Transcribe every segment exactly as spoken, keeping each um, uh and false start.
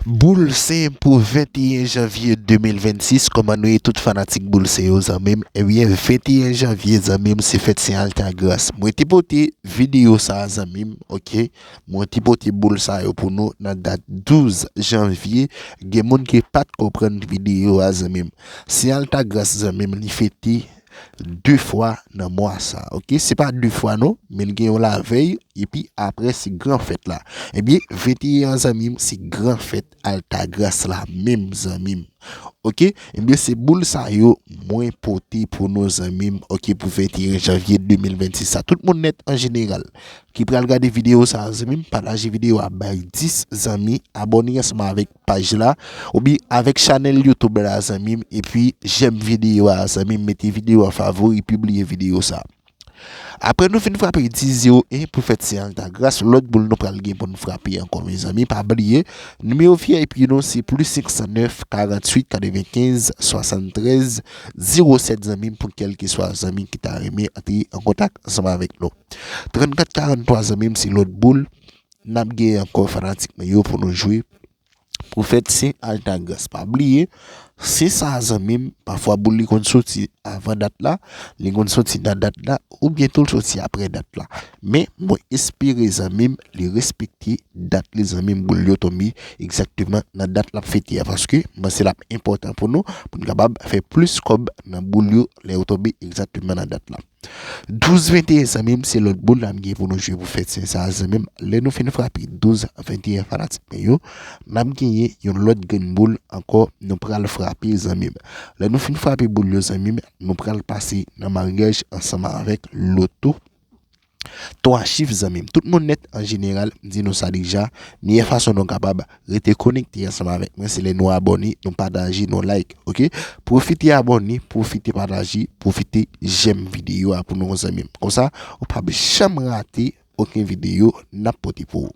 Boul Sen pou venteyen janvye de mil vennsis, kòman nou ye tout fanatik Boul Sen yo, zanmi m? Ebyen, venteyen janvye, zanmi m, se fèt Sen Altagras. Mwen te pote videyo sa a, zanmi m, oke? Mwen te pote boul sa yo pou nou nan dat douz janvye. Gen moun ki pa t konprann videyo a, zanmi m. Sen Altagras, zanmi m, li fete de fwa nan mwa sa, oke? Se pa de fwa non, men l gen yon lavèy, epi apre se gran fèt la. Ebyen, venteyen an, zanmi m, se gran fèt Altagras la menm, zanmi m. Oke? Ebyen, se boul sa yo mwen pote pou nou, zanmi m, oke, pou venteyen janvye de mil vennsis sa. Tout moun nèt an jeneral ki pral gade videyo sa a, zanmi m, pataje videyo a bay dis zanmi, abòne ansanm avèk paj la, oubyen avèk chanèl YouTube la, zanmi m, epi jèm videyo a, zanmi m, mete videyo a favori, pibliye videyo sa a. Apre nou fin frape dis zewo en pou fèt Sen Altagras, lòt boul nou pral gen pou n frape ankò, mezanmi. Pa bliye, nimewo V I P nou se plis senk san nèf, karanntuit, katrevenkenz, swasanntrèz, zewo sèt, zanmi m, pou kèlkeswa zanmi ki ta renmen antre an kontak ansanm avèk nou. Trannkat karanntwa, zanmi m, se lòt boul n ap gen ankò, fanatik mwen yo, pou nou jwe pou fèt Sen Altagras. Pa bliye, se sa, zanmi m, pafwa boul li konn soti avan dat la, li konn soti nan dat la, oubyen tou l soti apre dat la. Men mwen espere, zanmi m, li respekte dat li, zanmi m, boul yo tonbe egzakteman nan dat l ap fete a, paske mwen se l ap enpòtan pou nou, pou n kapab fè plis kòb nan boul yo lè yo tonbe egzakteman nan dat la. Douz venteyen, zanmi m, se lòt boul n ap gen pou nou jwe pou fèt Sen sa a, zanmi m. Lè nou fin frape douz venteyen, fanatik mwen yo, n ap genyen yon lòt grenn boul ankò nou pral frape, zanmi m. Lè nou fin frape boul yo, zanmi m, nou pral pase nan maryaj ansanm avèk loto twa chif, zanmi m. Tout moun nèt an jeneral, m di nou sa deja, meyè fason nou kapab rete konekte ansanm avèk mwen, se lè nou abòne, nou pataje, nou like, oke? Pwofite abòne, pwofite pataje, pwofite jèm videyo a pou nou, zanmi m. Konsa, ou p ap janm rate okenn videyo n ap pote pou ou.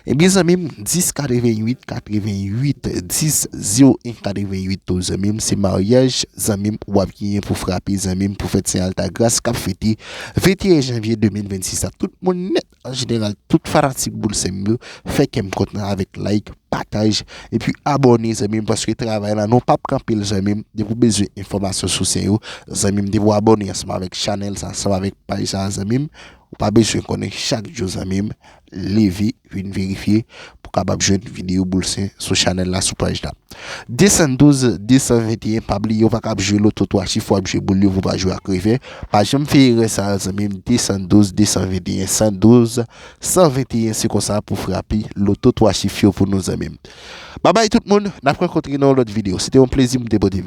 Ebyen, zanmi m, dis katreventuit katreventuit, dis zewo en katreventuit tou, zanmi m, se maryaj, zanmi m, w ap genyen pou frape, zanmi m, pou fèt Sen Altagras k ap fete venteyen janvye de mil vennsis la. Tout moun nèt an jeneral, tout fanatik Boul Sen yo, fè kè m kontan avèk like, pataj, epi abòne, zanmi m, paske travay la, nou p ap kanpe l, zanmi m. Depi w bezwen enfòmasyon sou Sen yo, zanmi m, depi w abòne ansanm avèk chanèl sa, ansanm avèk paj sa, zanmi m, ou pa bezwen konnen chak jou, zanmi m, leve, vin verifye pou kapab jwenn videyo Boul Sen sou chanèl la, sou paj la. Desann douz, desann venteyen, pa bliye, ou pa kab jwe loto twa chif, w ap jwe boul yo, pou w pa jwe ak revè. Pa janm fè erè sa a, zanmi m, desann douz, desann venteyen, san douz, san venteyen, se konsa pou frape loto twa chif yo pou nou, zanmi m. Babay tout moun, n ap rankontre nan yon lòt videyo. Se te yon plezi pou m te pote